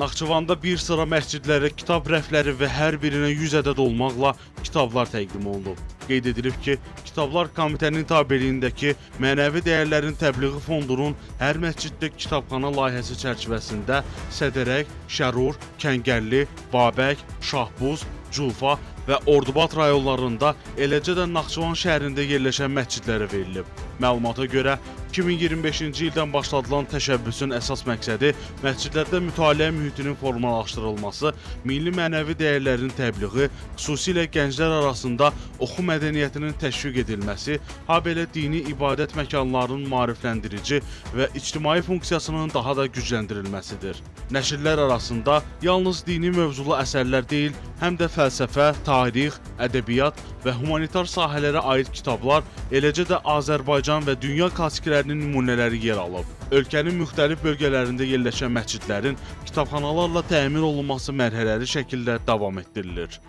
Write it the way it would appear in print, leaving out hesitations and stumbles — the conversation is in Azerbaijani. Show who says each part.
Speaker 1: Naxçıvanda bir sıra məscidlərə kitab rəfləri və hər birinə 100 ədəd olmaqla kitablar təqdim olunub. Qeyd edilib ki, kitablar komitənin tabeliyindəki Mənəvi Dəyərlərin Təbliği Fondunun hər məsciddə kitabxana layihəsi çərçivəsində Sədərək, Şərur, Kəngərli, Babək, Şahbuz, Culfa və Ordubad rayonlarında, eləcə də Naxçıvan şəhərində yerləşən məscidlərə verilib. Məlumata görə, 2025-ci ildən başladılan təşəbbüsün əsas məqsədi məscidlərdə mütaliə mühitinin formalaşdırılması, milli mənəvi dəyərlərin təbliği, xüsusilə gənclər arasında oxu mədəniyyətinin təşviq edilməsi, habelə dini ibadət məkanlarının maarifləndirici və ictimai funksiyasının daha da gücləndirilməsidir. Nəşrlər arasında yalnız dini mövzulu əsərlər deyil, həm də fəlsəfə, tarix, ədəbiyyat və humanitar sahələrə aid kitablar, eləcə də Azərbaycan və dünya klassiklərinin nümunələri yer alıb. Ölkənin müxtəlif bölgələrində yerləşən məscidlərin kitabxanalarla təmir olunması mərhələli şəkildə davam etdirilir.